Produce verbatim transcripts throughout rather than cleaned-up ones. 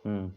ᱦᱩᱸ᱾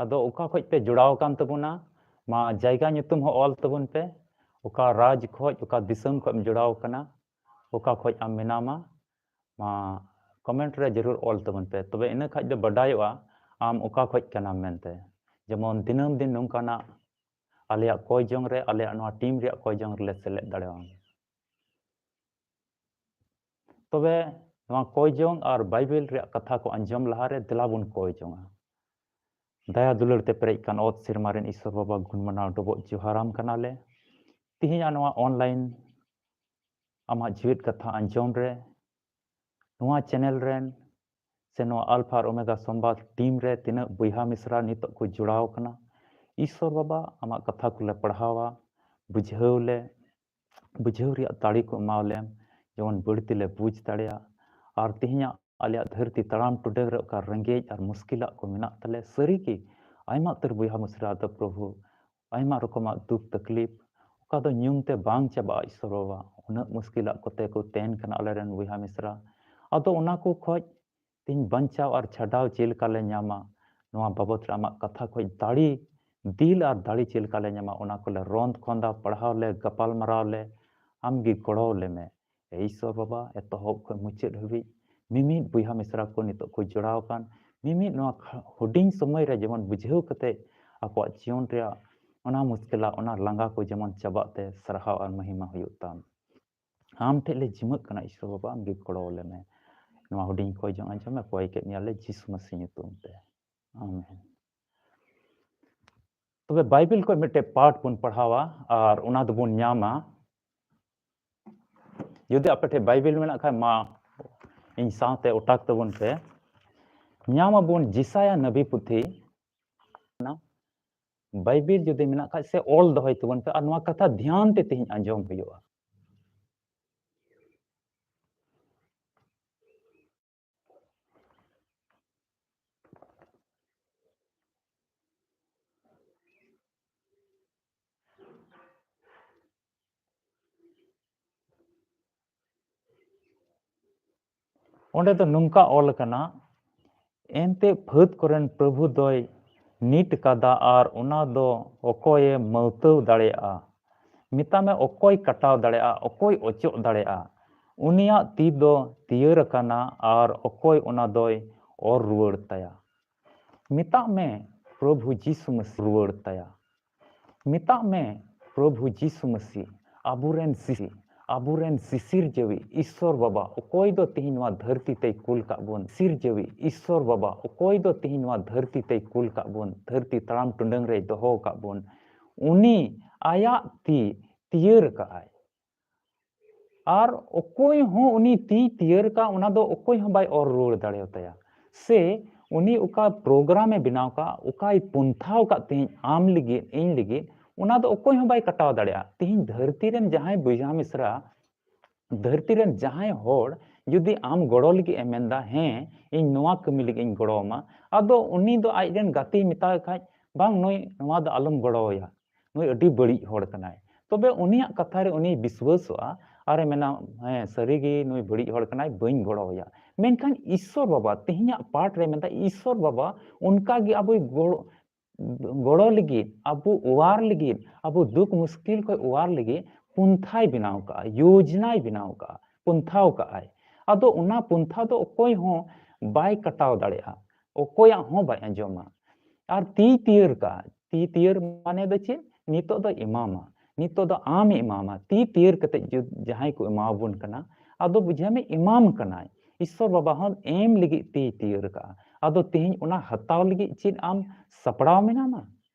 ᱟᱫᱚ ᱚᱠᱟ ᱠᱷᱚᱡ ᱯᱮ ᱡᱚᱲᱟᱣ ᱟᱠᱟᱱ ᱛᱟᱵᱚᱱᱟ, ᱢᱟ ᱡᱟᱭᱜᱟ ᱧᱩᱛᱩᱢ ᱦᱚᱸ ᱚᱞ ᱛᱟᱵᱚᱱ ᱯᱮ᱾ ᱚᱠᱟ ᱨᱟᱡᱽ ᱠᱷᱚᱡ, ᱚᱠᱟ ᱫᱤᱥᱚᱢ ᱠᱷᱚᱡ ᱮᱢ ᱡᱚᱲᱟᱣ ᱟᱠᱟᱱᱟ, ᱚᱠᱟ ᱠᱷᱚᱡ ᱟᱢ ᱢᱮᱱᱟᱢᱟ, ᱢᱟ comment ᱨᱮ ᱡᱟᱹᱨᱩᱲ ᱚᱞ ᱛᱟᱵᱚᱱ ᱯᱮ᱾ ᱛᱚᱵᱮ ᱤᱱᱟᱹ ᱠᱷᱟᱡ ᱫᱚ ᱵᱟᱰᱟᱭᱚᱜᱼᱟ ᱟᱢ ᱚᱠᱟ ᱠᱷᱚᱡ ᱠᱟᱱᱟᱢ ᱢᱮᱱᱛᱮ᱾ ᱡᱮᱢᱚᱱ ᱫᱤᱱᱟᱹᱢ ᱫᱤᱱ ᱱᱚᱝᱠᱟᱱᱟᱜ ᱟᱞᱮᱭᱟᱜ ᱠᱚᱭ ᱡᱚᱝ ᱨᱮ, ᱟᱞᱮᱭᱟᱜ ᱱᱚᱣᱟ team ᱨᱮᱭᱟᱜ ᱠᱚᱭ ᱡᱚᱝ ᱨᱮᱞᱮ ᱥᱮᱞᱮᱫ ᱫᱟᱲᱮᱭᱟᱢᱟ᱾ ᱛᱚᱵᱮ ᱱᱚᱣᱟ ᱠᱚᱭ ᱡᱚᱝ ᱟᱨ ᱵᱟᱭᱵᱮᱞ ᱨᱮᱭᱟᱜ ᱠᱟᱛᱷᱟ ᱠᱚ ᱟᱸᱡᱚᱢ ᱞᱟᱦᱟᱨᱮ ᱫᱮᱞᱟ ᱵᱚᱱ ᱠᱚᱭ ᱡᱚᱝᱟ᱾ ᱫᱟᱭᱟ ᱫᱩᱞᱟᱹᱲ ᱛᱮ ᱯᱮᱨᱮᱡ ᱠᱟᱱ ᱚᱛ ᱥᱮᱨᱢᱟ ᱨᱮᱱ ᱤᱥᱚᱨ ᱵᱟᱵᱟ, ᱜᱩᱱ ᱢᱟᱱᱟᱣ ᱰᱚᱵᱚᱜ ᱡᱚᱦᱟᱨᱟᱢ ᱠᱟᱱᱟᱞᱮ᱾ ᱛᱤᱦᱤᱧᱟᱜ ᱱᱚᱣᱟ online ᱟᱢᱟᱜ ᱡᱤᱣᱮᱫ ᱠᱟᱛᱷᱟ ᱟᱸᱡᱚᱢ ᱨᱮ ᱱᱚᱣᱟ channel ᱨᱮᱱ ᱥᱮ ᱱᱚᱣᱟ Alpha ᱟᱨ Omega ᱥᱚᱢᱵᱟᱫ team ᱨᱮ ᱛᱤᱱᱟᱹᱜ ᱵᱚᱭᱦᱟ ᱢᱤᱥᱨᱟ ᱱᱤᱛᱚᱜ ᱠᱚ ᱡᱚᱲᱟᱣ ᱟᱠᱟᱱᱟ, ᱤᱥᱚᱨ ᱵᱟᱵᱟ, ᱟᱢᱟᱜ ᱠᱟᱛᱷᱟ ᱠᱚᱞᱮ ᱯᱟᱲᱦᱟᱣᱟ, ᱵᱩᱡᱷᱟᱹᱣ ᱞᱮ, ᱵᱩᱡᱷᱟᱹᱣ ᱨᱮᱭᱟᱜ ᱫᱟᱲᱮ ᱠᱚ ᱮᱢᱟᱣ ᱞᱮᱢ, ᱡᱮᱢᱚᱱ ᱵᱟᱹᱲᱛᱤ ᱞᱮ ᱵᱩᱡᱽ ᱫᱟᱲᱮᱭᱟᱜ᱾ ᱟᱨ ᱛᱮᱦᱮᱧᱟᱜ ᱟᱞᱮᱭᱟᱜ ᱫᱷᱟᱹᱨᱛᱤ ᱛᱟᱲᱟᱢ ᱴᱩᱰᱟᱹᱝ ᱨᱮ ᱚᱠᱟ ᱨᱮᱸᱜᱮᱡ ᱟᱨ ᱢᱩᱥᱠᱤᱞᱟᱜ ᱠᱚ ᱢᱮᱱᱟᱜ ᱛᱟᱞᱮ, ᱥᱟᱹᱨᱤ ᱜᱮ ᱟᱭᱢᱟ ᱩᱛᱟᱹᱨ ᱵᱚᱭᱦᱟ ᱢᱤᱥᱨᱟ ᱫᱚ ᱯᱨᱚᱵᱷᱩ ᱟᱭᱢᱟ ᱨᱚᱠᱚᱢᱟᱜ ᱫᱩᱠ ᱛᱟᱠᱞᱤᱯ, ᱚᱠᱟ ᱫᱚ ᱧᱩᱢ ᱛᱮ ᱵᱟᱝ ᱪᱟᱵᱟᱜᱼᱟ᱾ ᱤᱥᱚᱨ ᱵᱟᱵᱟ, ᱩᱱᱟᱹᱜ ᱢᱩᱥᱠᱤᱞᱟᱜ ᱠᱚᱛᱮ ᱠᱚ ᱛᱟᱦᱮᱱ ᱠᱟᱱᱟ ᱟᱞᱮᱨᱮᱱ ᱵᱚᱭᱦᱟ ᱢᱤᱥᱨᱟ᱾ ᱟᱫᱚ ᱚᱱᱟ ᱠᱚ ᱠᱷᱚᱡ ᱛᱤᱧ ᱵᱟᱧᱪᱟᱣ ᱟᱨ ᱪᱷᱟᱰᱟᱣ ᱪᱮᱫ ᱞᱮᱠᱟ ᱞᱮ ᱧᱟᱢᱟ? ᱱᱚᱣᱟ ᱵᱟᱵᱚᱫ ᱨᱮ ᱟᱢᱟᱜ ᱠᱟᱛᱷᱟ ᱠᱷᱚᱱ ᱫᱟᱲᱮ, ᱫᱤᱞ ᱟᱨ ᱫᱟᱲᱮ ᱪᱮᱫ ᱞᱮᱠᱟ ᱞᱮ ᱧᱟᱢᱟ, ᱚᱱᱟ ᱠᱚᱞᱮ ᱨᱚᱸᱫ ᱠᱷᱚᱸᱫᱟ, ᱯᱟᱲᱦᱟᱣ ᱞᱮ, ᱜᱟᱯᱟᱞ ᱢᱟᱨᱟᱣ ᱞᱮ, ᱟᱢ ᱜᱮ ᱜᱚᱲᱚ ᱞᱮ ᱢᱮ᱾ ᱮ ᱤᱥᱥᱚᱨ ᱵᱟᱵᱟ, ᱮᱛᱚᱦᱚᱵ ᱠᱷᱚᱱ ᱢᱩᱪᱟᱹᱫ ᱦᱟᱹᱵᱤᱡ ᱢᱤᱢᱤᱫ ᱵᱚᱭᱦᱟ ᱢᱤᱥᱨᱟ ᱠᱚ ᱱᱤᱛᱚᱜ ᱠᱚ ᱡᱚᱲᱟᱣ ᱟᱠᱟᱱ, ᱢᱤᱢᱤᱫ ᱱᱚᱣᱟ ᱠᱷᱟ-, ᱦᱩᱰᱤᱧ ᱥᱚᱢᱚᱭ ᱨᱮ ᱡᱮᱢᱚᱱ ᱵᱩᱡᱷᱟᱹᱣ ᱠᱟᱛᱮ ᱟᱠᱚᱣᱟᱜ ᱡᱤᱭᱚᱱ ᱨᱮᱭᱟᱜ ᱚᱱᱟ ᱢᱩᱥᱠᱤᱞᱟ, ᱚᱱᱟ ᱞᱟᱸᱜᱟ ᱠᱚ ᱡᱮᱢᱚᱱ ᱪᱟᱵᱟᱜ ᱛᱮ ᱥᱟᱨᱦᱟᱣ ᱟᱨ ᱢᱚᱦᱤᱢᱟ ᱦᱩᱭᱩᱜ ᱛᱟᱢ᱾ ᱟᱢ ᱴᱷᱮᱱ ᱞᱮ ᱡᱤᱢᱟᱹᱜ ᱠᱟᱱᱟ ᱤᱥᱥᱚᱨ ᱵᱟᱵᱟ, ᱟᱢ ᱜᱮ ᱜᱚᱲᱚ ᱟᱞᱮ ᱢᱮ᱾ ᱱᱚᱣᱟ ᱦᱩᱰᱤᱧ ᱠᱚᱭ ᱡᱚᱝ ᱟᱸᱡᱚᱢ ᱢᱮ, ᱠᱚᱭ ᱠᱮᱫ ᱢᱮᱭᱟ ᱞᱮ ᱡᱤᱥᱩ ᱢᱟᱹᱥᱤ ᱧᱩᱛᱩᱢ ᱛᱮ᱾ ᱟᱢᱮᱱ᱾ ᱛᱚᱵᱮ ᱵᱟᱭᱵᱮᱞ ᱠᱷᱚᱱ ᱢᱤᱫᱴᱮᱡ ᱯᱟᱴ ᱵᱚᱱ ᱯᱟᱲᱦᱟᱣᱟ ᱟᱨ ᱚᱱᱟ ᱫᱚᱵᱚᱱ ᱧᱟᱢᱟ᱾ ᱡᱩᱫᱤ ᱟᱯᱮ ᱴᱷᱮᱱ ᱵᱟᱭᱵᱮᱞ ᱢᱮᱱᱟᱜ ᱠᱷᱟᱱ, ᱢᱟ ᱤᱧ ᱥᱟᱶᱛᱮ ᱚᱴᱟᱠ ᱛᱟᱵᱚᱱ ᱯᱮ᱾ ᱧᱟᱢ ᱟᱵᱚᱱ ᱡᱤᱥᱟᱭᱟ ᱱᱟᱵᱤ ᱯᱩᱛᱷᱤ᱾ ᱵᱟᱭᱵᱮᱞ ᱡᱩᱫᱤ ᱢᱮᱱᱟᱜ ᱠᱷᱟᱱ ᱥᱮ ᱚᱞ ᱫᱚᱦᱚᱭ ᱛᱟᱵᱚᱱ ᱯᱮ, ᱟᱨ ᱱᱚᱣᱟ ᱠᱟᱛᱷᱟ ᱫᱷᱮᱭᱟᱱ ᱛᱮ ᱛᱮᱦᱮᱧ ᱟᱸᱡᱚᱢ ᱦᱩᱭᱩᱜᱼᱟ᱾ ᱚᱸᱰᱮ ᱫᱚ ᱱᱚᱝᱠᱟ ᱚᱞ ᱟᱠᱟᱱᱟ, ᱮᱱᱛᱮ ᱯᱷᱟᱹᱫ ᱠᱚᱨᱮᱱ ᱯᱨᱚᱵᱷᱩ ᱫᱚᱭ ᱱᱤᱛ ᱠᱟᱫᱟ ᱟᱨ ᱚᱱᱟ ᱫᱚ ᱚᱠᱚᱭᱮ ᱢᱟᱹᱣᱛᱟᱹᱣ ᱫᱟᱲᱮᱭᱟᱜᱼᱟ? ᱢᱮᱛᱟᱢᱮ, ᱚᱠᱚᱭ ᱠᱟᱴᱟᱣ ᱫᱟᱲᱮᱭᱟᱜᱼᱟ, ᱚᱠᱚᱭ ᱚᱪᱚᱜ ᱫᱟᱲᱮᱭᱟᱜᱼᱟ? ᱩᱱᱤᱭᱟᱜ ᱛᱤ ᱫᱚ ᱛᱤᱭᱟᱹᱨ ᱟᱠᱟᱱᱟ ᱟᱨ ᱚᱠᱚᱭ ᱚᱱᱟ ᱫᱚᱭ ᱚᱨ ᱨᱩᱣᱟᱹᱲ ᱛᱟᱭᱟ? ᱢᱮᱛᱟᱜ ᱢᱮ, ᱯᱨᱚᱵᱷᱩ ᱡᱤᱥᱩ ᱢᱟᱹᱥᱤ ᱨᱩᱣᱟᱹᱲ ᱛᱟᱭᱟ᱾ ᱢᱮᱛᱟᱜ ᱢᱮ, ᱯᱨᱚᱵᱷᱩ ᱡᱤᱥᱩ ᱢᱟᱹᱥᱤ, ᱟᱵᱚᱨᱮᱱ ᱥᱤᱥᱤ, ᱟᱵᱚᱨᱮᱱ ᱥᱤᱥᱤᱨ ᱡᱟᱹᱣᱤ ᱤᱥᱥᱚᱨ ᱵᱟᱵᱟ, ᱚᱠᱚᱭ ᱫᱚ ᱛᱤᱦᱤᱧ ᱱᱚᱣᱟ ᱫᱷᱟᱹᱨᱛᱤ ᱛᱮᱭ ᱠᱩᱞ ᱠᱟᱜ ᱵᱚᱱ? ᱥᱤᱨ ᱡᱟᱹᱣᱤ ᱤᱥᱥᱚᱨ ᱵᱟᱵᱟ, ᱚᱠᱚᱭ ᱫᱚ ᱛᱤᱦᱤᱧ ᱱᱚᱣᱟ ᱫᱷᱟᱹᱨᱛᱤ ᱛᱮᱭ ᱠᱩᱞ ᱠᱟᱜ ᱵᱚᱱ, ᱫᱷᱟᱹᱨᱛᱤ ᱛᱟᱲᱟᱢ ᱴᱩᱰᱟᱹᱝ ᱨᱮᱭ ᱫᱚᱦᱚ ᱟᱠᱟᱫ ᱵᱚᱱ? ᱩᱱᱤ ᱟᱭᱟᱜ ᱛᱤ ᱛᱤᱭᱟᱹᱨ ᱠᱟᱜᱼᱟᱭ᱾ ᱟᱨ ᱚᱠᱚᱭ ᱦᱚᱸ ᱩᱱᱤ ᱛᱤᱭ ᱛᱤᱭᱟᱹᱨ ᱠᱟᱜ, ᱚᱱᱟ ᱫᱚ ᱚᱠᱚᱭ ᱦᱚᱸ ᱵᱟᱭ ᱚᱨ ᱨᱩᱣᱟᱹᱲ ᱫᱟᱲᱮᱭᱟᱛᱟᱭᱟ᱾ ᱥᱮ ᱩᱱᱤ ᱚᱠᱟ program ᱮ ᱵᱮᱱᱟᱣ ᱠᱟᱜ, ᱚᱠᱟᱭ ᱯᱚᱱᱛᱷᱟᱣ ᱠᱟᱜ ᱛᱮᱦᱮᱧ ᱟᱢ ᱞᱟᱹᱜᱤᱫ, ᱤᱧ ᱞᱟᱹᱜᱤᱫ, ᱚᱱᱟ ᱫᱚ ᱚᱠᱚᱭ ᱦᱚᱸ ᱵᱟᱭ ᱠᱟᱴᱟᱣ ᱫᱟᱲᱮᱭᱟᱜᱼᱟ᱾ ᱛᱮᱦᱮᱧ ᱫᱷᱟᱹᱨᱛᱤ ᱨᱮᱱ ᱡᱟᱦᱟᱸᱭ ᱵᱚᱭᱦᱟ ᱢᱤᱥᱨᱟ, ᱫᱷᱟᱹᱨᱛᱤ ᱨᱮᱱ ᱡᱟᱦᱟᱸᱭ ᱦᱚᱲ ᱡᱩᱫᱤ ᱟᱢ ᱜᱚᱲᱚ ᱞᱟᱹᱜᱤᱫ ᱮ ᱢᱮᱱᱫᱟ, "ᱦᱮᱸ, ᱤᱧ ᱱᱚᱣᱟ ᱠᱟᱹᱢᱤ ᱞᱟᱹᱜᱤᱫ ᱤᱧ ᱜᱚᱲᱚ ᱟᱢᱟ", ᱟᱫᱚ ᱩᱱᱤ ᱫᱚ ᱟᱡ ᱨᱮᱱ ᱜᱟᱛᱮᱭ ᱢᱮᱛᱟᱭ ᱠᱷᱟᱡ, "ᱵᱟᱝ, ᱱᱩᱭ, ᱱᱚᱣᱟ ᱫᱚ ᱟᱞᱚᱢ ᱜᱚᱲᱚ ᱟᱭᱟ, ᱱᱩᱭ ᱟᱹᱰᱤ ᱵᱟᱹᱲᱤᱡ ᱦᱚᱲ ᱠᱟᱱᱟᱭ᱾" ᱛᱚᱵᱮ ᱩᱱᱤᱭᱟᱜ ᱠᱟᱛᱷᱟ ᱨᱮ ᱩᱱᱤᱭ ᱵᱤᱥᱣᱟᱹᱥᱚᱜᱼᱟ ᱟᱨᱮ ᱢᱮᱱᱟ, "ᱦᱮᱸ, ᱥᱟᱹᱨᱤᱜᱮ ᱱᱩᱭ ᱵᱟᱹᱲᱤᱡ ᱦᱚᱲ ᱠᱟᱱᱟᱭ, ᱵᱟᱹᱧ ᱜᱚᱲᱚ ᱟᱭᱟ᱾" ᱢᱮᱱᱠᱷᱟᱱ ᱤᱥᱥᱚᱨ ᱵᱟᱵᱟ ᱛᱮᱦᱮᱧᱟᱜ ᱯᱟᱴ ᱨᱮ ᱢᱮᱱᱫᱟ, ᱤᱥᱥᱚᱨ ᱵᱟᱵᱟ ᱚᱱᱠᱟᱜᱮ ᱟᱵᱚᱭ ᱜᱚᱲᱚ, ᱜᱚᱲᱚ ᱞᱟᱹᱜᱤᱫ, ᱟᱵᱚ ᱚᱣᱟᱨ ᱞᱟᱹᱜᱤᱫ, ᱟᱵᱚ ᱫᱩᱠ ᱢᱩᱥᱠᱤᱞ ᱠᱷᱚᱱ ᱚᱣᱟᱨ ᱞᱟᱹᱜᱤᱫ ᱯᱚᱱᱛᱷᱟᱭ ᱵᱮᱱᱟᱣ ᱠᱟᱜᱼᱟ, ᱭᱳᱡᱽᱱᱟᱭ ᱵᱮᱱᱟᱣ ᱠᱟᱜᱼᱟ, ᱯᱚᱱᱛᱷᱟᱣ ᱠᱟᱜᱼᱟᱭ᱾ ᱟᱫᱚ ᱚᱱᱟ ᱯᱚᱱᱛᱷᱟ ᱫᱚ ᱚᱠᱚᱭ ᱦᱚᱸ ᱵᱟᱭ ᱠᱟᱴᱟᱣ ᱫᱟᱲᱮᱭᱟᱜᱼᱟ, ᱚᱠᱚᱭᱟᱜ ᱦᱚᱸ ᱵᱟᱭ ᱟᱸᱡᱚᱢᱟ᱾ ᱟᱨ ᱛᱤ ᱛᱤᱭᱟᱹᱨ ᱠᱟᱜᱼᱟ, ᱛᱤ ᱛᱤᱭᱟᱹᱨ ᱢᱟᱱᱮ ᱫᱚ ᱪᱮᱫ? ᱱᱤᱛᱚᱜ ᱫᱚ ᱮᱢᱟᱢᱟ, ᱱᱤᱛᱚᱜ ᱫᱚ ᱟᱢᱮ ᱮᱢᱟᱢᱟ᱾ ᱛᱤ ᱛᱤᱭᱟᱹᱨ ᱠᱟᱛᱮ ᱡᱩᱫ-, ᱡᱟᱦᱟᱸᱭ ᱠᱚ ᱮᱢᱟᱣᱟᱵᱚᱱ ᱠᱟᱱᱟ, ᱟᱫᱚ ᱵᱩᱡᱷᱟᱹᱣ ᱢᱮ ᱮᱢᱟᱢ ᱠᱟᱱᱟᱭ᱾ ᱤᱥᱥᱚᱨ ᱵᱟᱵᱟ ᱦᱚᱸ ᱮᱢ ᱞᱟᱹᱜᱤᱫ ᱛᱤ ᱛᱤᱭᱟᱹᱨ ᱠᱟᱜᱼᱟ᱾ ᱟᱫᱚ ᱛᱮᱦᱮᱧ ᱚᱱᱟ ᱦᱟᱛᱟᱣ ᱞᱟᱹᱜᱤᱫ ᱪᱮᱫ ᱟᱢ ᱥᱟᱯᱲᱟᱣ ᱢᱮᱱᱟᱢᱟ?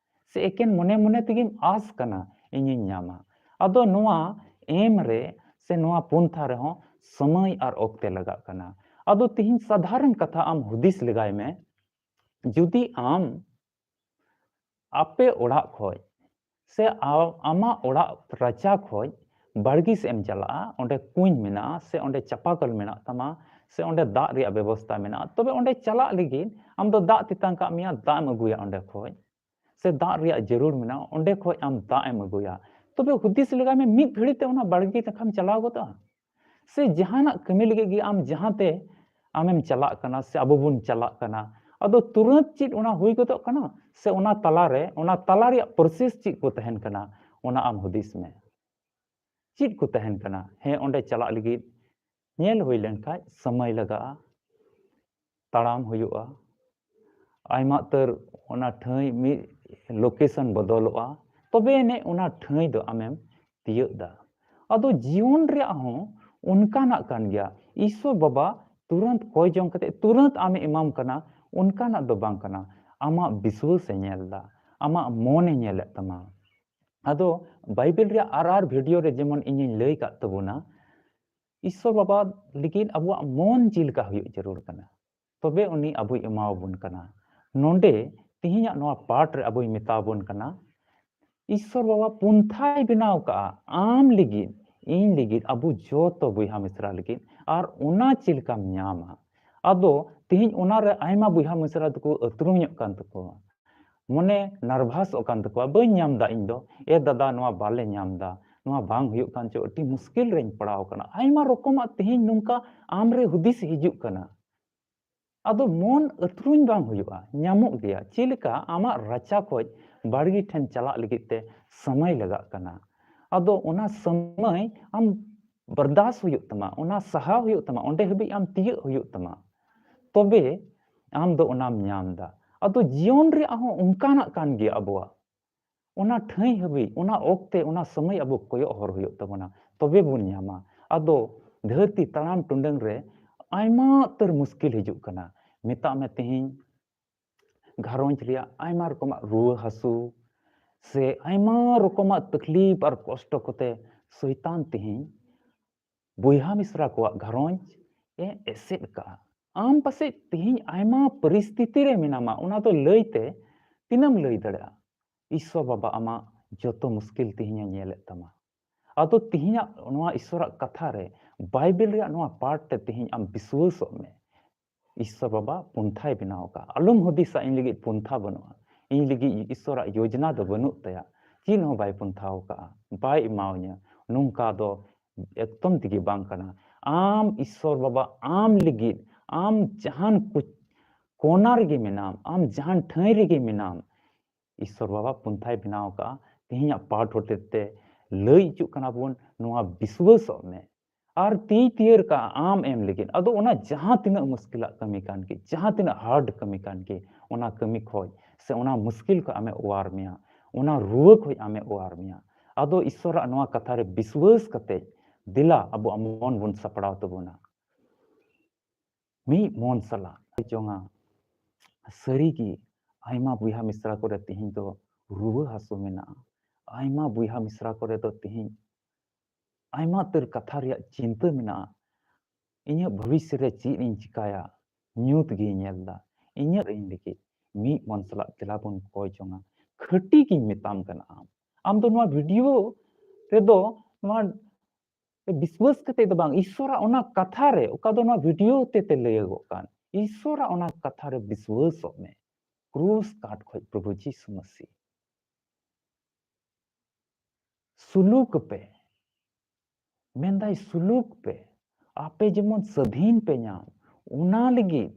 ᱥᱮ ᱮᱠᱮᱱ ᱢᱚᱱᱮ ᱢᱚᱱᱮ ᱛᱮᱜᱮᱢ ᱟᱥ ᱠᱟᱱᱟ ᱤᱧᱤᱧ ᱧᱟᱢᱟ? ᱟᱫᱚ ᱱᱚᱣᱟ ᱮᱢ ᱨᱮ ᱥᱮ ᱱᱚᱣᱟ ᱯᱚᱱᱛᱷᱟ ᱨᱮᱦᱚᱸ ᱥᱚᱢᱚᱭ ᱟᱨ ᱚᱠᱛᱮ ᱞᱟᱜᱟᱜ ᱠᱟᱱᱟ᱾ ᱟᱫᱚ ᱛᱮᱦᱮᱧ ᱥᱟᱫᱷᱟᱨᱚᱱ ᱠᱟᱛᱷᱟ ᱟᱢ ᱦᱩᱫᱤᱥ ᱞᱮᱜᱟᱭ ᱢᱮ, ᱡᱩᱫᱤ ᱟᱢ ᱟᱯᱮ ᱚᱲᱟᱜ ᱠᱷᱚᱡ ᱥᱮ ᱟ-, ᱟᱢᱟᱜ ᱚᱲᱟᱜ ᱨᱟᱪᱟ ᱠᱷᱚᱡ ᱵᱟᱲᱜᱮ ᱥᱮᱫ ᱮᱢ ᱪᱟᱞᱟᱜᱼᱟ, ᱚᱸᱰᱮ ᱠᱩᱧ ᱢᱮᱱᱟᱜᱼᱟ ᱥᱮ ᱚᱸᱰᱮ ᱪᱟᱯᱟᱠᱚᱞ ᱢᱮᱱᱟᱜ ᱛᱟᱢᱟ ᱥᱮ ᱚᱸᱰᱮ ᱫᱟᱜ ᱨᱮᱭᱟᱜ ᱵᱮᱵᱚᱥᱛᱟ ᱢᱮᱱᱟᱜᱼᱟ, ᱛᱚᱵᱮ ᱚᱸᱰᱮ ᱪᱟᱞᱟᱜ ᱞᱟᱹᱜᱤᱫ ᱟᱢ ᱫᱚ ᱫᱟᱜ ᱛᱮᱛᱟᱝ ᱠᱟᱜ ᱢᱮᱭᱟ, ᱫᱟᱜ ᱮᱢ ᱟᱹᱜᱩᱭᱟ ᱚᱸᱰᱮ ᱠᱷᱚᱡ, ᱥᱮ ᱫᱟᱜ ᱨᱮᱭᱟᱜ ᱡᱟᱹᱨᱩᱲ ᱢᱮᱱᱟᱜᱼᱟ, ᱚᱸᱰᱮ ᱠᱷᱚᱡ ᱟᱢ ᱫᱟᱜ ᱮᱢ ᱟᱹᱜᱩᱭᱟ᱾ ᱛᱚᱵᱮ ᱦᱩᱫᱤᱥ ᱞᱮᱜᱟᱭ ᱢᱮ, ᱢᱤᱫ ᱜᱷᱟᱹᱲᱤ ᱛᱮ ᱚᱱᱟ ᱵᱟᱲᱜᱮ ᱱᱟᱠᱷᱟᱢ ᱪᱟᱞᱟᱣ ᱜᱚᱫᱚᱜᱼᱟ? ᱥᱮ ᱡᱟᱦᱟᱱᱟᱜ ᱠᱟᱹᱢᱤ ᱞᱟᱹᱜᱤᱫ ᱜᱮ ᱟᱢ ᱡᱟᱦᱟᱸ ᱛᱮ ᱟᱢᱮᱢ ᱪᱟᱞᱟᱜ ᱠᱟᱱᱟ ᱥᱮ ᱟᱵᱚ ᱵᱚᱱ ᱪᱟᱞᱟᱜ ᱠᱟᱱᱟ, ᱟᱫᱚ ᱛᱩᱨᱟᱹᱛ ᱪᱮᱫ ᱚᱱᱟ ᱦᱩᱭ ᱜᱚᱫᱚᱜ ᱠᱟᱱᱟ? ᱥᱮ ᱚᱱᱟ ᱛᱟᱞᱟᱨᱮ, ᱚᱱᱟ ᱛᱟᱞᱟ ᱨᱮᱭᱟᱜ ᱯᱨᱚᱥᱮᱥ ᱪᱮᱫ ᱠᱚ ᱛᱟᱦᱮᱱ ᱠᱟᱱᱟ, ᱚᱱᱟ ᱟᱢ ᱦᱩᱫᱤᱥ ᱢᱮ᱾ ᱪᱮᱫ ᱠᱚ ᱛᱟᱦᱮᱱ ᱠᱟᱱᱟ? ᱦᱮᱸ, ᱚᱸᱰᱮ ᱪᱟᱞᱟᱜ ᱞᱟᱹᱜᱤᱫ ᱧᱮᱞ ᱦᱩᱭ ᱞᱮᱱᱠᱷᱟᱡ ᱥᱚᱢᱚᱭ ᱞᱟᱜᱟᱜᱼᱟ, ᱛᱟᱲᱟᱢ ᱦᱩᱭᱩᱜᱼᱟ, ᱟᱭᱢᱟ ᱩᱛᱟᱹᱨ ᱚᱱᱟ ᱴᱷᱟᱹᱭ ᱢᱤᱫ ᱞᱳᱠᱮᱥᱚᱱ ᱵᱚᱫᱚᱞᱚᱜᱼᱟ, ᱛᱚᱵᱮ ᱟᱹᱱᱤᱡ ᱚᱱᱟ ᱴᱷᱟᱹᱭ ᱫᱚ ᱟᱢᱮᱢ ᱛᱤᱭᱟᱹᱜ ᱫᱟ᱾ ᱟᱫᱚ ᱡᱤᱭᱚᱱ ᱨᱮᱭᱟᱜ ᱦᱚᱸ ᱚᱱᱠᱟᱱᱟᱜ ᱠᱟᱱ ᱜᱮᱭᱟ᱾ ᱤᱥᱥᱚᱨ ᱵᱟᱵᱟ ᱛᱩᱨᱟᱹᱱᱛ ᱠᱚᱭ ᱡᱚᱝ ᱠᱟᱛᱮ ᱛᱩᱨᱟᱹᱱᱛ ᱟᱢᱮ ᱮᱢᱟᱢ ᱠᱟᱱᱟ, ᱚᱱᱠᱟᱱᱟᱜ ᱫᱚ ᱵᱟᱝ ᱠᱟᱱᱟ᱾ ᱟᱢᱟᱜ ᱵᱤᱥᱣᱟᱹᱥ ᱮ ᱧᱮᱞ ᱫᱟ, ᱟᱢᱟᱜ ᱢᱚᱱ ᱮ ᱧᱮᱞᱮᱫ ᱛᱟᱢᱟ᱾ ᱟᱫᱚ ᱵᱟᱭᱵᱮᱞ ᱨᱮᱭᱟᱜ ᱟᱨ ᱟᱨ ᱵᱷᱤᱰᱤᱭᱳ ᱨᱮ ᱡᱮᱢᱚᱱ ᱤᱧᱤᱧ ᱞᱟᱹᱭ ᱠᱟᱫ ᱛᱟᱵᱚᱱᱟ, ᱤᱥᱥᱚᱨ ᱵᱟᱵᱟ ᱞᱟᱹᱜᱤᱫ ᱟᱵᱚᱣᱟᱜ ᱢᱚᱱ ᱪᱮᱫ ᱞᱮᱠᱟ ᱦᱩᱭᱩᱜ ᱡᱟᱹᱨᱩᱲ ᱠᱟᱱᱟ, ᱛᱚᱵᱮ ᱩᱱᱤ ᱟᱵᱚᱭ ᱮᱢᱟᱣᱟᱵᱚᱱ ᱠᱟᱱᱟ᱾ ᱱᱚᱰᱮ ᱛᱮᱦᱮᱧᱟᱜ ᱱᱚᱣᱟ ᱯᱟᱴ ᱨᱮ ᱟᱵᱚᱭ ᱢᱮᱛᱟᱣᱟᱵᱚᱱ ᱠᱟᱱᱟ, ᱤᱥᱥᱚᱨ ᱵᱟᱵᱟ ᱯᱚᱱᱛᱷᱟᱭ ᱵᱮᱱᱟᱣ ᱠᱟᱜᱼᱟ ᱟᱢ ᱞᱟᱹᱜᱤᱫ, ᱤᱧ ᱞᱟᱹᱜᱤᱫ, ᱟᱵᱚ ᱡᱚᱛᱚ ᱵᱚᱭᱦᱟ ᱢᱤᱥᱨᱟ ᱞᱟᱹᱜᱤᱫ᱾ ᱟᱨ ᱚᱱᱟ ᱪᱮᱫ ᱞᱮᱠᱟᱢ ᱧᱟᱢᱟ? ᱟᱫᱚ ᱛᱮᱦᱮᱧ ᱚᱱᱟᱨᱮ ᱟᱭᱢᱟ ᱵᱚᱭᱦᱟ ᱢᱤᱥᱨᱟ ᱫᱚᱠᱚ ᱟᱹᱛᱨᱩᱧᱚᱜ ᱠᱟᱱ ᱛᱟᱠᱚᱣᱟ᱾ ᱢᱚᱱᱮ ᱱᱟᱨᱵᱷᱟᱥᱚᱜ ᱠᱟᱱ ᱛᱟᱠᱚᱣᱟ, "ᱵᱟᱹᱧ ᱧᱟᱢ ᱫᱟ ᱤᱧ ᱫᱚ, ᱮ ᱫᱟᱫᱟ, ᱱᱚᱣᱟ ᱵᱟᱞᱮ ᱧᱟᱢ ᱫᱟ, ᱱᱚᱣᱟ ᱵᱟᱝ ᱦᱩᱭᱩᱜ ᱠᱟᱱ ᱪᱚ, ᱟᱹᱰᱤ ᱢᱩᱥᱠᱤᱞ ᱨᱮᱧ ᱯᱟᱲᱟᱣ ᱠᱟᱱᱟ᱾ ᱟᱭᱢᱟ ᱨᱚᱠᱚᱢᱟᱜ ᱛᱮᱦᱮᱧ ᱱᱚᱝᱠᱟ ᱟᱢᱨᱮ ᱦᱩᱫᱤᱥ ᱦᱤᱡᱩᱜ ᱠᱟᱱᱟ᱾ ᱟᱫᱚ ᱢᱚᱱ ᱟᱹᱛᱨᱩᱧ ᱵᱟᱝ ᱦᱩᱭᱩᱜᱼᱟ, ᱧᱟᱢᱚᱜ ᱜᱮᱭᱟ᱾ ᱪᱮᱫ ᱞᱮᱠᱟ ᱟᱢᱟᱜ ᱨᱟᱪᱟ ᱠᱷᱚᱡ ᱵᱟᱲᱜᱮ ᱴᱷᱮᱱ ᱪᱟᱞᱟᱜ ᱞᱟᱹᱜᱤᱫ ᱛᱮ ᱥᱚᱢᱚᱭ ᱞᱟᱜᱟᱜ ᱠᱟᱱᱟ, ᱟᱫᱚ ᱚᱱᱟ ᱥᱚᱢᱚᱭ ᱟᱢ ᱵᱚᱨᱫᱟᱥ ᱦᱩᱭᱩᱜ ᱛᱟᱢᱟ, ᱚᱱᱟ ᱥᱟᱦᱟᱣ ᱦᱩᱭᱩᱜ ᱛᱟᱢᱟ, ᱚᱸᱰᱮ ᱦᱟᱹᱵᱤᱡ ᱟᱢ ᱛᱤᱭᱟᱹᱜ ᱦᱩᱭᱩᱜ ᱛᱟᱢᱟ, ᱛᱚᱵᱮ ᱟᱢ ᱫᱚ ᱚᱱᱟᱢ ᱧᱟᱢ ᱫᱟ᱾ ᱟᱫᱚ ᱡᱤᱭᱚᱱ ᱨᱮᱭᱟᱜ ᱦᱚᱸ ᱚᱱᱠᱟᱱᱟᱜ ᱠᱟᱱ ᱜᱮᱭᱟ ᱟᱵᱚᱣᱟᱜ᱾ ᱚᱱᱟ ᱴᱷᱟᱹᱭ ᱦᱟᱹᱵᱤᱡ, ᱚᱱᱟ ᱚᱠᱛᱮ, ᱚᱱᱟ ᱥᱚᱢᱚᱭ ᱟᱵᱚ ᱠᱚᱭᱚᱜ ᱦᱚᱨ ᱦᱩᱭᱩᱜ ᱛᱟᱵᱚᱱᱟ, ᱛᱚᱵᱮ ᱵᱚᱱ ᱧᱟᱢᱟ᱾ ᱟᱫᱚ ᱫᱷᱟᱹᱨᱛᱤ ᱛᱟᱲᱟᱢ ᱴᱩᱰᱟᱹᱝ ᱨᱮ ᱟᱭᱢᱟ ᱩᱛᱟᱹᱨ ᱢᱩᱥᱠᱤᱞ ᱦᱤᱡᱩᱜ ᱠᱟᱱᱟ᱾ ᱢᱮᱛᱟᱜ ᱢᱮ ᱛᱮᱦᱮᱧ ᱜᱷᱟᱨᱚᱸᱡᱽ ᱨᱮᱭᱟᱜ ᱟᱭᱢᱟ ᱨᱚᱠᱚᱢᱟᱜ ᱨᱩᱣᱟᱹ ᱦᱟᱹᱥᱩ ᱥᱮ ᱟᱭᱢᱟ ᱨᱚᱠᱚᱢᱟᱜ ᱛᱟᱠᱞᱤᱯ ᱟᱨ ᱠᱚᱥᱴᱚ ᱠᱚᱛᱮ ᱥᱚᱭᱛᱟᱱ ᱛᱮᱦᱮᱧ ᱵᱚᱭᱦᱟ ᱢᱤᱥᱨᱟ ᱠᱚᱣᱟᱜ ᱜᱷᱟᱨᱚᱸᱡᱽ ᱮ ᱮᱥᱮᱫ ᱠᱟᱜᱼᱟ᱾ ᱟᱢ ᱯᱟᱥᱮᱡ ᱛᱮᱦᱮᱧ ᱟᱭᱢᱟ ᱯᱚᱨᱤᱥᱛᱷᱤᱛᱤ ᱨᱮ ᱢᱮᱱᱟᱢᱟ, ᱚᱱᱟ ᱫᱚ ᱞᱟᱹᱭᱛᱮ ᱛᱤᱱᱟᱹᱢ ᱞᱟᱹᱭ ᱫᱟᱲᱮᱭᱟᱜᱼᱟ? ᱤᱥᱥᱚᱨ ᱵᱟᱵᱟ ᱟᱢᱟᱜ ᱡᱚᱛᱚ ᱢᱩᱥᱠᱤᱞ ᱛᱮᱦᱮᱧ ᱮ ᱧᱮᱞᱮᱫ ᱛᱟᱢᱟ᱾ ᱟᱫᱚ ᱛᱮᱦᱮᱧᱟᱜ ᱱᱚᱣᱟ ᱤᱥᱥᱚᱨᱟᱜ ᱠᱟᱛᱷᱟ ᱨᱮ, ᱵᱟᱭᱵᱮᱞ ᱨᱮᱭᱟᱜ ᱱᱚᱣᱟ ᱯᱟᱴ ᱛᱮ ᱛᱮᱦᱮᱧ ᱟᱢ ᱵᱤᱥᱣᱟᱹᱥᱚᱜ ᱢᱮ᱾ ᱤᱥᱥᱚᱨ ᱵᱟᱵᱟ ᱯᱚᱱᱛᱷᱟᱭ ᱵᱮᱱᱟᱣ ᱟᱠᱟᱫᱼᱟ᱾ ᱟᱞᱚᱢ ᱦᱩᱫᱤᱥᱟ ᱤᱧ ᱞᱟᱹᱜᱤᱫ ᱯᱚᱱᱛᱷᱟ ᱵᱟᱹᱱᱩᱜᱼᱟ, ᱤᱧ ᱞᱟᱹᱜᱤᱫ ᱤᱥᱥᱚᱨᱟᱜ ᱭᱳᱡᱽᱱᱟ ᱫᱚ ᱵᱟᱹᱱᱩᱜ ᱛᱟᱭᱟ, ᱪᱮᱫ ᱦᱚᱸ ᱵᱟᱭ ᱯᱚᱱᱛᱷᱟᱣ ᱟᱠᱟᱫᱼᱟ, ᱵᱟᱭ ᱮᱢᱟᱣᱟᱹᱧᱟ, ᱱᱚᱝᱠᱟ ᱫᱚ ᱮᱠᱫᱚᱢ ᱛᱮᱜᱮ ᱵᱟᱝ ᱠᱟᱱᱟ᱾ ᱟᱢ ᱤᱥᱥᱚᱨ ᱵᱟᱵᱟ ᱟᱢ ᱞᱟᱹᱜᱤᱫ ᱟᱢ ᱡᱟᱦᱟᱱ ᱠᱩᱪ-, ᱠᱚᱱᱟ ᱨᱮᱜᱮ ᱢᱮᱱᱟᱢ, ᱟᱢ ᱡᱟᱦᱟᱱ ᱴᱷᱟᱹᱭ ᱨᱮᱜᱮ ᱢᱮᱱᱟᱢ, ᱤᱥᱥᱚᱨ ᱵᱟᱵᱟ ᱯᱚᱱᱛᱷᱟᱭ ᱵᱮᱱᱟᱣ ᱟᱠᱟᱫᱼᱟ᱾ ᱛᱮᱦᱮᱧᱟᱜ ᱯᱟᱴ ᱦᱚᱛᱮ ᱛᱮ ᱞᱟᱹᱭ ᱦᱚᱪᱚᱜ ᱠᱟᱱᱟ ᱵᱚᱱ, ᱱᱚᱣᱟ ᱵᱤᱥᱣᱟᱹᱥᱚᱜ ᱢᱮ ᱟᱨ ᱛᱤ ᱛᱤᱭᱟᱹᱨ ᱠᱟᱜᱼᱟ ᱟᱢ ᱮᱢ ᱞᱟᱹᱜᱤᱫ᱾ ᱟᱫᱚ ᱚᱱᱟ ᱡᱟᱦᱟᱸ ᱛᱤᱱᱟᱹᱜ ᱢᱩᱥᱠᱤᱞᱟᱜ ᱠᱟᱹᱢᱤ ᱠᱟᱱ ᱜᱮ, ᱡᱟᱦᱟᱸ ᱛᱤᱱᱟᱹᱜ ᱦᱟᱨᱰ ᱠᱟᱹᱢᱤ ᱠᱟᱱ ᱜᱮ, ᱚᱱᱟ ᱠᱟᱹᱢᱤ ᱠᱷᱚᱡ ᱥᱮ ᱚᱱᱟ ᱢᱩᱥᱠᱤᱞ ᱠᱷᱚᱡ ᱟᱢᱮ ᱚᱣᱟᱨ ᱢᱮᱭᱟ, ᱚᱱᱟ ᱨᱩᱣᱟᱹ ᱠᱷᱚᱡ ᱟᱢᱮ ᱚᱣᱟᱨ ᱢᱮᱭᱟ᱾ ᱟᱫᱚ ᱤᱥᱥᱚᱨᱟᱜ ᱱᱚᱣᱟ ᱠᱟᱛᱷᱟ ᱨᱮ ᱵᱤᱥᱣᱟᱹᱥ ᱠᱟᱛᱮ ᱫᱮᱞᱟ ᱟᱵᱚᱣᱟᱜ ᱢᱚᱱ ᱵᱚᱱ ᱥᱟᱯᱲᱟᱣ ᱛᱟᱵᱚᱱᱟ᱾ ᱢᱤᱫ ᱢᱚᱱ ᱥᱟᱞᱟᱜ ᱡᱚᱝᱟ᱾ ᱥᱟᱹᱨᱤᱜᱮ ᱟᱭᱢᱟ ᱵᱚᱭᱦᱟ ᱢᱤᱥᱨᱟ ᱠᱚᱨᱮ ᱛᱮᱦᱮᱧ ᱫᱚ ᱨᱩᱣᱟᱹ ᱦᱟᱹᱥᱩ ᱢᱮᱱᱟᱜᱼᱟ, ᱟᱭᱢᱟ ᱵᱚᱭᱦᱟ ᱢᱤᱥᱨᱟ ᱠᱚᱨᱮ ᱫᱚ ᱛᱮᱦᱮᱧ ᱟᱭᱢᱟ ᱩᱛᱟᱹᱨ ᱠᱟᱛᱷᱟ ᱨᱮᱭᱟᱜ ᱪᱤᱱᱛᱟᱹ ᱢᱮᱱᱟᱜᱼᱟ᱾ ᱤᱧᱟᱹᱜ ᱵᱷᱚᱵᱤᱥᱥᱚ ᱨᱮ ᱪᱮᱫ ᱤᱧ ᱪᱤᱠᱟᱭᱟ, ᱧᱩᱛ ᱜᱤᱧ ᱧᱮᱞ ᱫᱟ᱾ ᱤᱧᱟᱹᱜ ᱤᱧ ᱞᱟᱹᱜᱤᱫ ᱢᱤᱫ ᱢᱚᱱ ᱥᱟᱞᱟᱜ ᱛᱮᱞᱟ ᱵᱚᱱ ᱠᱚᱭ ᱡᱚᱝᱟ᱾ ᱠᱷᱟᱹᱴᱤ ᱜᱤᱧ ᱢᱮᱛᱟᱢ ᱠᱟᱱᱟ, ᱟᱢ, ᱟᱢ ᱫᱚ ᱱᱚᱣᱟ ᱵᱷᱤᱰᱤᱭᱳ ᱨᱮᱫᱚ ᱱᱚᱣᱟ ᱵᱤᱥᱣᱟᱹᱥ ᱠᱟᱛᱮ ᱫᱚ ᱵᱟᱝ, ᱤᱥᱥᱚᱨᱟᱜ ᱚᱱᱟ ᱠᱟᱛᱷᱟ ᱨᱮ, ᱚᱠᱟ ᱫᱚ ᱱᱚᱣᱟ ᱵᱷᱤᱰᱤᱭᱳ ᱛᱮ ᱛᱮ ᱞᱟᱹᱭᱟᱹᱜᱚᱜ ᱠᱟᱱ, ᱤᱥᱥᱚᱨᱟᱜ ᱚᱱᱟ ᱠᱟᱛᱷᱟ ᱨᱮ ᱵᱤᱥᱣᱟᱹᱥᱚᱜ ᱢᱮ᱾ ᱠᱨᱩᱥ ᱠᱟᱴ ᱠᱷᱚᱡ ᱯᱨᱚᱵᱷᱩ ᱡᱤᱥᱩ ᱢᱟᱹᱥᱤ ᱥᱩᱞᱩᱠ ᱯᱮ, ᱢᱮᱱᱫᱟᱭ ᱥᱩᱞᱩᱠ ᱯᱮ, ᱟᱯᱮ ᱡᱮᱢᱚᱱ ᱥᱟᱹᱫᱷᱤᱱ ᱯᱮ ᱧᱟᱢ, ᱚᱱᱟ ᱞᱟᱹᱜᱤᱫ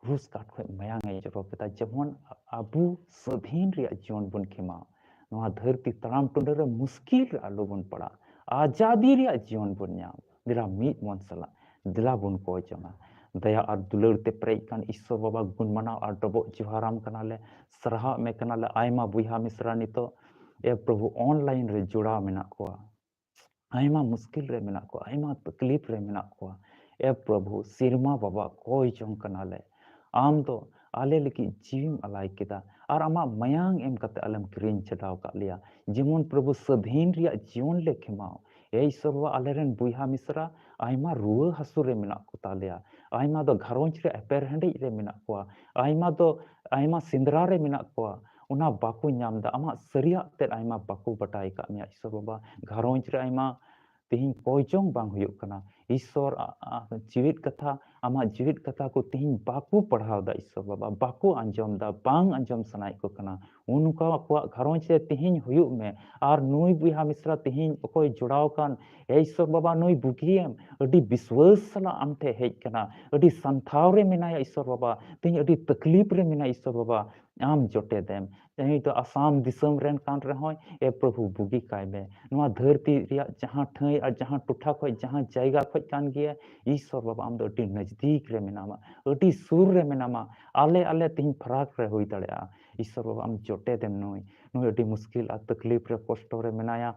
ᱠᱨᱩᱥ ᱠᱟᱴ ᱠᱷᱚᱱ ᱢᱟᱭᱟᱝ ᱮ ᱡᱚᱨᱚ ᱠᱮᱫᱟ, ᱡᱮᱢᱚᱱ ᱟᱵᱚ ᱥᱟᱹᱫᱷᱤᱱ ᱨᱮᱭᱟᱜ ᱡᱤᱭᱚᱱ ᱵᱚᱱ ᱠᱷᱮᱢᱟᱣ, ᱱᱚᱣᱟ ᱫᱷᱟᱹᱨᱛᱤ ᱛᱟᱲᱟᱢ ᱴᱩᱰᱟᱹ ᱨᱮ ᱢᱩᱥᱠᱤᱞ ᱨᱮ ᱟᱞᱚ ᱵᱚᱱ ᱯᱟᱲᱟᱜ, ᱟᱡᱟᱫᱤ ᱨᱮᱭᱟᱜ ᱡᱤᱭᱚᱱ ᱵᱚᱱ ᱧᱟᱢ᱾ ᱫᱮᱞᱟ ᱢᱤᱫ ᱢᱚᱱ ᱥᱟᱞᱟᱜ ᱫᱮᱞᱟ ᱵᱚᱱ ᱠᱚᱭ ᱡᱚᱝᱟ᱾ ᱫᱟᱭᱟ ᱟᱨ ᱫᱩᱞᱟᱹᱲ ᱛᱮ ᱯᱮᱨᱮᱡ ᱠᱟᱱ ᱤᱥᱥᱚᱨ ᱵᱟᱵᱟ, ᱜᱩᱱ ᱢᱟᱱᱟᱣ ᱟᱨ ᱰᱚᱵᱚᱜ ᱡᱚᱦᱟᱨᱟᱢ ᱠᱟᱱᱟᱞᱮ, ᱥᱟᱨᱦᱟᱣ ᱢᱮ ᱠᱟᱱᱟᱞᱮ᱾ ᱟᱭᱢᱟ ᱵᱚᱭᱦᱟ ᱢᱤᱥᱨᱟ ᱱᱤᱛᱚᱜ, ᱮ ᱯᱨᱚᱵᱷᱩ, ᱚᱱᱞᱟᱭᱤᱱ ᱨᱮ ᱡᱚᱲᱟᱣ ᱢᱮᱱᱟᱜ ᱠᱚᱣᱟ, ᱟᱭᱢᱟ ᱢᱩᱥᱠᱤᱞ ᱨᱮ ᱢᱮᱱᱟᱜ ᱠᱚᱣᱟ, ᱟᱭᱢᱟ ᱛᱟᱠᱞᱤᱯ ᱨᱮ ᱢᱮᱱᱟᱜ ᱠᱚᱣᱟ᱾ ᱮ ᱯᱨᱚᱵᱷᱩ, ᱥᱮᱨᱢᱟ ᱵᱟᱵᱟ, ᱠᱚᱭ ᱡᱚᱝ ᱠᱟᱱᱟᱞᱮ, ᱟᱢ ᱫᱚ ᱟᱞᱮ ᱞᱟᱹᱜᱤᱫ ᱡᱤᱣᱤᱢ ᱟᱞᱟᱭ ᱠᱮᱫᱟ ᱟᱨ ᱟᱢᱟᱜ ᱢᱟᱭᱟᱝ ᱮᱢ ᱠᱟᱛᱮ ᱟᱞᱮᱢ ᱠᱤᱨᱤᱧ ᱪᱷᱟᱰᱟᱣ ᱠᱟᱜ ᱞᱮᱭᱟ, ᱡᱮᱢᱚᱱ ᱯᱨᱚᱵᱷᱩ ᱥᱟᱹᱫᱷᱤᱱ ᱨᱮᱭᱟᱜ ᱡᱤᱭᱚᱱ ᱞᱮ ᱠᱷᱮᱢᱟᱣ᱾ ᱮ ᱤᱥᱥᱚᱨ ᱵᱟᱵᱟ, ᱟᱞᱮᱨᱮᱱ ᱵᱚᱭᱦᱟ ᱢᱤᱥᱨᱟ ᱟᱭᱢᱟ ᱨᱩᱣᱟᱹ ᱦᱟᱹᱥᱩ ᱨᱮ ᱢᱮᱱᱟᱜ ᱠᱚ ᱛᱟᱞᱮᱭᱟ, ᱟᱭᱢᱟ ᱫᱚ ᱜᱷᱟᱨᱚᱸᱡᱽ ᱨᱮ ᱮᱯᱮᱨ ᱦᱮᱸᱰᱮᱡ ᱨᱮ ᱢᱮᱱᱟᱜ ᱠᱚᱣᱟ, ᱟᱭᱢᱟ ᱫᱚ ᱟᱭᱢᱟ ᱥᱮᱸᱫᱽᱨᱟ ᱨᱮ ᱢᱮᱱᱟᱜ ᱠᱚᱣᱟ, ᱚᱱᱟ ᱵᱟᱠᱚ ᱧᱟᱢ ᱮᱫᱟ᱾ ᱟᱢᱟᱜ ᱥᱟᱹᱨᱤᱭᱟᱜ ᱛᱮᱫ ᱟᱭᱢᱟ ᱵᱟᱠᱚ ᱵᱟᱰᱟᱭ ᱟᱠᱟᱫ ᱢᱮᱭᱟ ᱤᱥᱥᱚᱨ ᱵᱟᱵᱟ᱾ ᱜᱷᱟᱨᱚᱸᱡᱽ ᱨᱮ ᱟᱭᱢᱟ ᱛᱮᱦᱮᱧ ᱠᱚᱭ ᱡᱚᱝ ᱵᱟᱝ ᱦᱩᱭᱩᱜ ᱠᱟᱱᱟ᱾ ᱤᱥᱥᱚᱨ ᱟ-, ᱟ-, ᱡᱤᱣᱤᱫ ᱠᱟᱛᱷᱟ, ᱟᱢᱟᱜ ᱡᱤᱣᱤᱫ ᱠᱟᱛᱷᱟ ᱠᱚ ᱛᱮᱦᱮᱧ ᱵᱟᱠᱚ ᱯᱟᱲᱦᱟᱣ ᱮᱫᱟ ᱤᱥᱥᱚᱨ ᱵᱟᱵᱟ, ᱵᱟᱠᱚ ᱟᱸᱡᱚᱢ ᱮᱫᱟ, ᱵᱟᱝ ᱟᱸᱡᱚᱢ ᱥᱟᱱᱟᱭᱮᱫ ᱠᱚ ᱠᱟᱱᱟ᱾ ᱩᱱᱠᱩ ᱟᱠᱚᱣᱟᱜ ᱜᱷᱟᱨᱚᱸᱡᱽ ᱨᱮ ᱛᱮᱦᱮᱧ ᱦᱩᱭᱩᱜ ᱢᱮ᱾ ᱟᱨ ᱱᱩᱭ ᱵᱚᱭᱦᱟ ᱢᱤᱥᱨᱟ ᱛᱮᱦᱮᱧ ᱚᱠᱚᱭ ᱡᱚᱲᱟᱣ ᱟᱠᱟᱱ, ᱮ ᱤᱥᱥᱚᱨ ᱵᱟᱵᱟ, ᱱᱩᱭ ᱵᱩᱜᱤᱭᱮᱢ, ᱟᱹᱰᱤ ᱵᱤᱥᱣᱟᱹᱥ ᱥᱟᱞᱟᱜ ᱟᱢ ᱴᱷᱮᱱ ᱦᱮᱡ ᱠᱟᱱᱟ, ᱟᱹᱰᱤ ᱥᱟᱱᱛᱷᱟᱣ ᱨᱮ ᱢᱮᱱᱟᱭᱟ ᱤᱥᱥᱚᱨ ᱵᱟᱵᱟ, ᱛᱮᱦᱮᱧ ᱟᱹᱰᱤ ᱛᱟᱠᱞᱤᱯ ᱨᱮ ᱢᱮᱱᱟᱭᱟ ᱤᱥᱥᱚᱨ ᱵᱟᱵᱟ, ᱟᱢ ᱡᱚᱴᱮᱫ ᱮᱢ᱾ ᱱᱩᱭ ᱫᱚ ᱟᱥᱟᱢ ᱫᱤᱥᱚᱢ ᱨᱮᱱ ᱠᱟᱱ ᱨᱮᱦᱚᱸᱭ, ᱮ ᱯᱨᱚᱵᱷᱩ, ᱵᱩᱜᱤ ᱠᱟᱭ ᱢᱮ᱾ ᱱᱚᱣᱟ ᱫᱷᱟᱹᱨᱛᱤ ᱨᱮᱭᱟᱜ ᱡᱟᱦᱟᱸ ᱴᱷᱟᱹᱭ ᱟᱨ ᱡᱟᱦᱟᱸ ᱴᱚᱴᱷᱟ ᱠᱷᱚᱱ, ᱡᱟᱦᱟᱸ ᱡᱟᱭᱜᱟ ᱠᱷᱚᱱ ᱠᱟᱱ ᱜᱮᱭᱟ, ᱤᱥᱥᱚᱨ ᱵᱟᱵᱟ, ᱟᱢ ᱫᱚ ᱟᱹᱰᱤ ᱱᱟᱡᱽᱫᱤᱠ ᱨᱮ ᱢᱮᱱᱟᱢᱟ, ᱟᱹᱰᱤ ᱥᱩᱨ ᱨᱮ ᱢᱮᱱᱟᱢᱟ᱾ ᱟᱞᱮ, ᱟᱞᱮ ᱛᱮᱦᱮᱧ ᱯᱷᱟᱨᱟᱠ ᱨᱮ ᱦᱩᱭ ᱫᱟᱲᱮᱭᱟᱜᱼᱟ᱾ ᱤᱥᱥᱚᱨ ᱵᱟᱵᱟ, ᱟᱢ ᱡᱚᱴᱮᱫ ᱮᱢ ᱱᱩᱭ, ᱱᱩᱭ ᱟᱹᱰᱤ ᱢᱩᱥᱠᱤᱞ ᱟᱨ ᱛᱟᱠᱞᱤᱯ ᱨᱮ, ᱠᱚᱥᱴᱚ ᱨᱮ ᱢᱮᱱᱟᱭᱟ᱾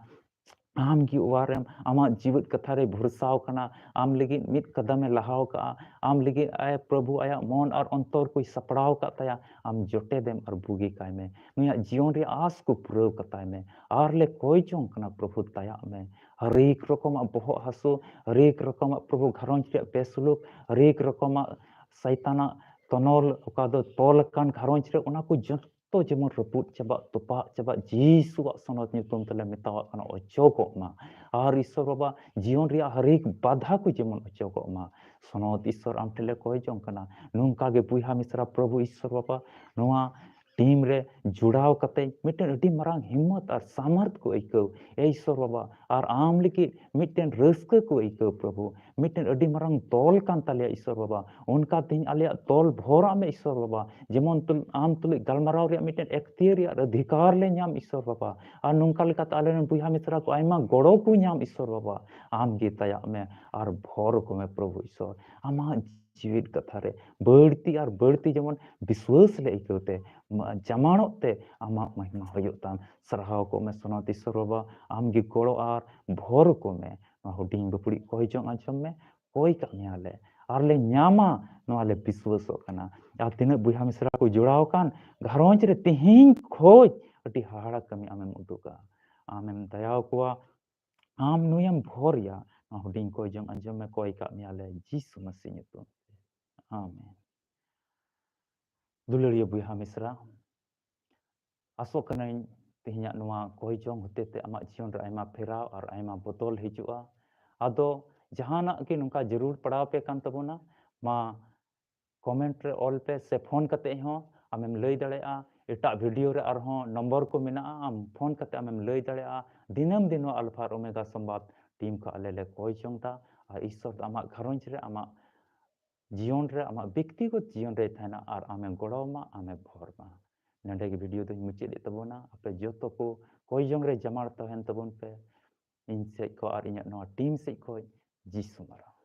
ᱟᱢ ᱜᱮ ᱚᱣᱟᱨᱮᱢ, ᱟᱢᱟᱜ ᱡᱤᱣᱮᱫ ᱠᱟᱛᱷᱟ ᱨᱮ ᱵᱷᱚᱨᱥᱟᱣ ᱠᱟᱱᱟ, ᱟᱢ ᱞᱟᱹᱜᱤᱫ ᱢᱤᱫ ᱠᱟᱫᱟᱢᱮ ᱞᱟᱦᱟᱣ ᱠᱟᱜᱼᱟ, ᱟᱢ ᱞᱟᱹᱜᱤᱫ ᱟᱭ ᱯᱨᱚᱵᱷᱩ ᱟᱭᱟᱜ ᱢᱚᱱ ᱟᱨ ᱚᱱᱛᱚᱨ ᱠᱚᱭ ᱥᱟᱯᱲᱟᱣ ᱟᱠᱟᱫ ᱛᱟᱭᱟ᱾ ᱟᱢ ᱡᱚᱴᱮᱫᱮᱢ ᱟᱨ ᱵᱩᱜᱤ ᱠᱟᱭ ᱢᱮ, ᱱᱩᱭᱟᱜ ᱡᱤᱭᱚᱱ ᱨᱮᱭᱟᱜ ᱟᱸᱥ ᱠᱚ ᱯᱩᱨᱟᱹᱣ ᱠᱟᱛᱟᱭ ᱢᱮ᱾ ᱟᱨ ᱞᱮ ᱠᱚᱭ ᱡᱚᱝ ᱠᱟᱱᱟ ᱯᱨᱚᱵᱷᱩ, ᱫᱟᱭᱟᱜ ᱢᱮ᱾ ᱦᱟᱨᱮᱠ ᱨᱚᱠᱚᱢᱟᱜ ᱵᱚᱦᱚᱜ ᱦᱟᱹᱥᱩ, ᱦᱟᱨᱮᱠ ᱨᱚᱠᱚᱢᱟᱜ ᱯᱨᱚᱵᱷᱩ ᱜᱷᱟᱨᱚᱸᱡᱽ ᱨᱮᱭᱟᱜ ᱵᱮᱥᱩᱞᱩᱠ, ᱦᱟᱨᱮᱠ ᱨᱚᱠᱚᱢᱟᱜ ᱥᱟᱭᱛᱟᱱᱟᱜ ᱛᱚᱱᱚᱞ, ᱚᱠᱟ ᱫᱚ ᱛᱚᱞ ᱟᱠᱟᱱ ᱜᱷᱟᱨᱚᱸᱡᱽ ᱨᱮ, ᱚᱱᱟ ᱠᱚ ᱡᱚᱛᱚ ᱡᱮᱢᱚᱱ ᱨᱟᱹᱯᱩᱫ ᱪᱟᱵᱟᱜ, ᱛᱚᱯᱟᱜ ᱪᱟᱵᱟᱜ, ᱡᱤᱥᱩᱣᱟᱜ ᱥᱚᱱᱚᱛ ᱧᱩᱛᱩᱢ ᱛᱮᱞᱮ ᱢᱮᱛᱟᱣᱟᱜ ᱠᱟᱱᱟ, ᱚᱪᱚᱜᱚᱜ ᱢᱟ᱾ ᱟᱨ ᱤᱥᱥᱚᱨ ᱵᱟᱵᱟ, ᱡᱤᱭᱚᱱ ᱨᱮᱭᱟᱜ ᱦᱟᱨᱮᱠ ᱵᱟᱫᱷᱟ ᱠᱚ ᱡᱮᱢᱚᱱ ᱚᱪᱚᱜᱚᱜ ᱢᱟ᱾ ᱥᱚᱱᱚᱛ ᱤᱥᱥᱚᱨ, ᱟᱢ ᱴᱷᱮᱱ ᱞᱮ ᱠᱚᱭ ᱡᱚᱝ ᱠᱟᱱᱟ, ᱱᱚᱝᱠᱟ ᱜᱮ ᱵᱚᱭᱦᱟ ᱢᱤᱥᱨᱟ ᱯᱨᱚᱵᱷᱩ ᱤᱥᱥᱚᱨ ᱵᱟᱵᱟ, ᱱᱚᱣᱟ ᱴᱤᱢ ᱨᱮ ᱡᱚᱲᱟᱣ ᱠᱟᱛᱮ ᱢᱤᱫᱴᱮᱱ ᱟᱹᱰᱤ ᱢᱟᱨᱟᱝ ᱦᱤᱢᱢᱚᱛ ᱟᱨ ᱥᱟᱢᱟᱨᱛᱷ ᱠᱚ ᱟᱹᱭᱠᱟᱹᱣ᱾ ᱮ ᱤᱥᱥᱚᱨ ᱵᱟᱵᱟ, ᱟᱨ ᱟᱢ ᱞᱟᱹᱜᱤᱫ ᱢᱤᱫᱴᱮᱱ ᱨᱟᱹᱥᱠᱟᱹ ᱠᱚ ᱟᱹᱭᱠᱟᱹᱣ ᱯᱨᱚᱵᱷᱩ, ᱢᱤᱫᱴᱮᱱ ᱟᱹᱰᱤ ᱢᱟᱨᱟᱝ ᱫᱚᱞ ᱠᱟᱱ ᱛᱟᱞᱮᱭᱟ ᱤᱥᱥᱚᱨ ᱵᱟᱵᱟ᱾ ᱚᱱᱠᱟ ᱛᱮᱦᱮᱧ ᱟᱞᱮᱭᱟᱜ ᱫᱚᱞ ᱵᱷᱚᱨᱟᱜ ᱢᱮ ᱤᱥᱥᱚᱨ ᱵᱟᱵᱟ, ᱡᱮᱢᱚᱱ ᱛᱩᱞ-, ᱟᱢ ᱛᱩᱞᱩᱡ ᱜᱟᱞᱢᱟᱨᱟᱣ ᱨᱮᱭᱟᱜ ᱢᱤᱫᱴᱮᱱ ᱮᱠᱛᱤᱭᱟᱹᱨ ᱨᱮᱭᱟᱜ ᱚᱫᱷᱤᱠᱟᱨ ᱞᱮ ᱧᱟᱢ ᱤᱥᱥᱚᱨ ᱵᱟᱵᱟ᱾ ᱟᱨ ᱱᱚᱝᱠᱟ ᱞᱮᱠᱟᱛᱮ ᱟᱞᱮᱨᱮᱱ ᱵᱚᱭᱦᱟ ᱢᱤᱥᱨᱟ ᱠᱚ ᱟᱭᱢᱟ ᱜᱚᱲᱚ ᱠᱚ ᱧᱟᱢ ᱤᱥᱥᱚᱨ ᱵᱟᱵᱟ᱾ ᱟᱢ ᱜᱮ ᱛᱟᱭᱟᱜ ᱢᱮ ᱟᱨ ᱵᱷᱚᱨ ᱠᱚᱢᱮ ᱯᱨᱚᱵᱷᱩ ᱤᱥᱥᱚᱨ᱾ ᱟᱢᱟᱜ ᱡᱤᱣᱤᱫ ᱠᱟᱛᱷᱟ ᱨᱮ ᱵᱟᱹᱲᱛᱤ ᱟᱨ ᱵᱟᱹᱲᱛᱤ ᱡᱮᱢᱚᱱ ᱵᱤᱥᱣᱟᱹᱥ ᱞᱮ ᱟᱹᱭᱠᱟᱹᱣ ᱛᱮ, ᱢᱟ-, ᱡᱟᱢᱟᱲᱚᱜ ᱛᱮ ᱟᱢᱟᱜ ᱢᱚᱦᱤᱢᱟ ᱦᱩᱭᱩᱜ ᱛᱟᱢ᱾ ᱥᱟᱨᱦᱟᱣ ᱠᱚᱜ ᱢᱮ ᱥᱚᱱᱚᱛ ᱤᱥᱥᱚᱨ ᱵᱟᱵᱟ, ᱟᱢ ᱜᱮ ᱜᱚᱲᱚ ᱟᱨ ᱵᱷᱚᱨ ᱠᱚᱢᱮ᱾ ᱱᱚᱣᱟ ᱦᱩᱰᱤᱧ ᱵᱟᱹᱯᱲᱤᱡ ᱠᱚᱭ ᱡᱚᱝ ᱟᱸᱡᱚᱢ ᱢᱮ, ᱠᱚᱭ ᱠᱟᱜ ᱢᱮᱭᱟᱞᱮ ᱟᱨ ᱞᱮ ᱧᱟᱢᱟ, ᱱᱚᱣᱟ ᱞᱮ ᱵᱤᱥᱣᱟᱹᱥᱚᱜ ᱠᱟᱱᱟ᱾ ᱟᱨ ᱛᱤᱱᱟᱹᱜ ᱵᱚᱭᱦᱟ ᱢᱤᱥᱨᱟ ᱠᱚ ᱡᱚᱲᱟᱣ ᱟᱠᱟᱱ ᱜᱷᱟᱨᱚᱸᱡᱽ ᱨᱮ ᱛᱮᱦᱮᱧ ᱠᱷᱚᱡ ᱟᱹᱰᱤ ᱦᱟᱦᱟᱲᱟ ᱠᱟᱹᱢᱤ ᱟᱢᱮᱢ ᱩᱫᱩᱜᱟ, ᱟᱢᱮᱢ ᱫᱟᱭᱟᱣ ᱠᱚᱣᱟ, ᱟᱢ ᱱᱩᱭᱮᱢ ᱵᱷᱚᱨ ᱭᱟ᱾ ᱱᱚᱣᱟ ᱦᱩᱰᱤᱧ ᱠᱚᱭ ᱡᱚᱝ ᱟᱸᱡᱚᱢ ᱢᱮ, ᱠᱚᱭ ᱠᱟᱜ ᱢᱮᱭᱟᱞᱮ ᱡᱤᱥᱩ ᱢᱟᱹᱥᱤ ᱧᱩᱛᱩᱢ ᱛᱮ᱾ ᱟᱢᱮᱱ᱾ ᱫᱩᱞᱟᱹᱲᱤᱭᱟᱹ ᱵᱚᱭᱦᱟ ᱢᱤᱥᱨᱟ, ᱟᱥᱚᱜ ᱠᱟᱹᱱᱟᱹᱧ ᱛᱮᱦᱮᱧᱟᱜ ᱱᱚᱣᱟ ᱠᱚᱭ ᱡᱚᱝ ᱦᱚᱛᱮ ᱛᱮ ᱟᱢᱟᱜ ᱡᱤᱭᱚᱱ ᱨᱮ ᱟᱭᱢᱟ ᱯᱷᱮᱨᱟᱣ ᱟᱨ ᱟᱭᱢᱟ ᱵᱚᱫᱚᱞ ᱦᱤᱡᱩᱜᱼᱟ᱾ ᱟᱫᱚ ᱡᱟᱦᱟᱱᱟᱜ ᱜᱮ ᱱᱚᱝᱠᱟ ᱡᱟᱹᱨᱩᱲ ᱯᱟᱲᱟᱣ ᱯᱮ ᱠᱟᱱ ᱛᱟᱵᱚᱱᱟ, ᱢᱟ ᱠᱚᱢᱮᱱᱴ ᱨᱮ ᱚᱞ ᱯᱮ, ᱥᱮ ᱯᱷᱳᱱ ᱠᱟᱛᱮ ᱦᱚᱸ ᱟᱢᱮᱢ ᱞᱟᱹᱭ ᱫᱟᱲᱮᱭᱟᱜᱼᱟ᱾ ᱮᱴᱟᱜ ᱵᱷᱤᱰᱤᱭᱳ ᱨᱮ ᱟᱨᱦᱚᱸ ᱱᱚᱢᱵᱚᱨ ᱠᱚ ᱢᱮᱱᱟᱜᱼᱟ, ᱟᱢ ᱯᱷᱳᱱ ᱠᱟᱛᱮ ᱟᱢᱮᱢ ᱞᱟᱹᱭ ᱫᱟᱲᱮᱭᱟᱜᱼᱟ᱾ ᱫᱤᱱᱟᱹᱢ ᱫᱤᱱ ᱱᱚᱣᱟ ᱟᱞᱯᱷᱟ ᱟᱨ ᱳᱢᱮᱜᱟ ᱥᱚᱢᱵᱟᱫ ᱴᱤᱢ ᱠᱷᱚᱱ ᱟᱞᱮ ᱞᱮ ᱠᱚᱭ ᱡᱚᱝ ᱮᱫᱟ᱾ ᱟᱨ ᱤᱥᱥᱚᱨ ᱫᱚ ᱟᱢᱟᱜ ᱜᱷᱟᱨᱚᱸᱡᱽ ᱨᱮ, ᱟᱢᱟᱜ ᱡᱤᱭᱚᱱ ᱨᱮ, ᱟᱢᱟᱜ ᱵᱮᱠᱛᱤᱜᱚᱛ ᱡᱤᱭᱚᱱ ᱨᱮᱭ ᱛᱟᱦᱮᱱᱟ ᱟᱨ ᱟᱢᱮ ᱜᱚᱲᱚ ᱟᱢᱟ, ᱟᱢᱮ ᱵᱷᱚᱨ ᱟᱢᱟ᱾ ᱱᱚᱰᱮ ᱜᱮ ᱵᱷᱤᱰᱤᱭᱳ ᱫᱚᱧ ᱢᱩᱪᱟᱹᱫ ᱮᱫ ᱛᱟᱵᱚᱱᱟ᱾ ᱟᱯᱮ ᱡᱚᱛᱚ ᱠᱚ ᱠᱚᱭ ᱡᱚᱝ ᱨᱮ ᱡᱟᱢᱟᱲ ᱛᱟᱦᱮᱱ ᱛᱟᱵᱚᱱ ᱯᱮ᱾ ᱤᱧ ᱥᱮᱫ ᱠᱷᱚᱱ ᱟᱨ ᱤᱧᱟᱹᱜ ᱱᱚᱣᱟ ᱴᱤᱢ ᱥᱮᱫ ᱠᱷᱚᱱ ᱡᱤᱥᱩ ᱢᱟᱨᱟᱝ᱾